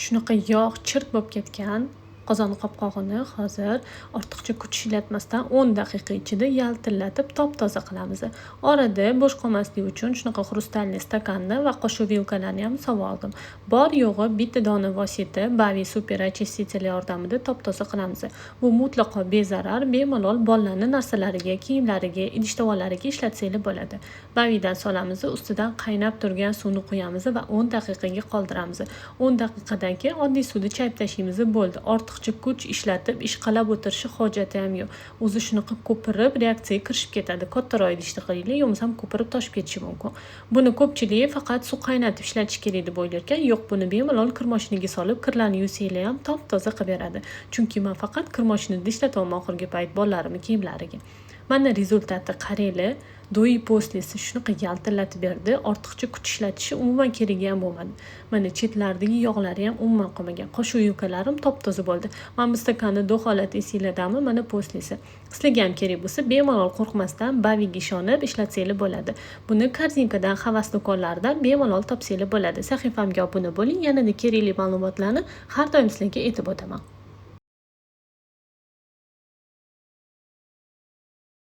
Shunaqa yog' chirt bo'lib ketgan qozon qopqog'ini hozir ortiqcha kuch ishlatmasdan 10 daqiqa ichida yaltillatib top-toza qilamiz. Orada bo'sh qolmasligi uchun shunaqa хрустальный stakanni va qoshiq vilkalarni ham solib oldim. Bor yo'g'i bitta dona vosita Bavi super очиститель yordamida top-toza qilamiz. Bu mutlaqo bezarar, bemalol bolalarning narsalariga, kiyimlariga, idish tovoqlariga ishlatsanglar bo'ladi. Bavidan solamiz, ustidan qaynab turgan suvni quyamiz va 10 daqiqaga qoldiramiz. 10 daqiqadan keyin oddiy suvda chayib tashlaymiz, bo'ldi. Ortiqcha kuch ishlatib ishqalab o'tirishi hojati ham yo'q. O'zi shunaqa ko'pirib reaksiyaga kirishib ketadi. Kattaroq idishda qilinglar, yo bo'lmasam ko'pirib toshib ketishi mumkin. Buni ko'pchilik faqat suv qaynatib ishlatish kerak deb o'ylar ekan. Yo'q, buni bemalol kir moshinaga solib, kirlarni yuvsanglar ham top-toza qilib beradi. Chunki men faqat kir moshinada ishlatyapman oxirgi payt bolalarimni kiyimlariga. Mana результат i qaranglar. До и после si shunaqa yaltillatib berdi. Ortiqcha kuch ishlatishi umuman keragi ham bo'lmadi. Mana chetlaridagi yog'lari ham umuman qolmagan. Qoshiq vilkalarim top-toza bo'ldi. Mana bu stakanni до holati esinglardami? Mana после si. Sizlarga ham kerak bo'lsa, bemalol qo'rqmasdan Baviga ishonib ishlatsanglar bo'ladi. Buni Korzinkadan, Havas do'konlaridan bemalol topsanglar bo'ladi. Sahifamga obuna bo'ling. Yanada kerakli ma'lumotlarni har doim sizlarga aytib o'taman.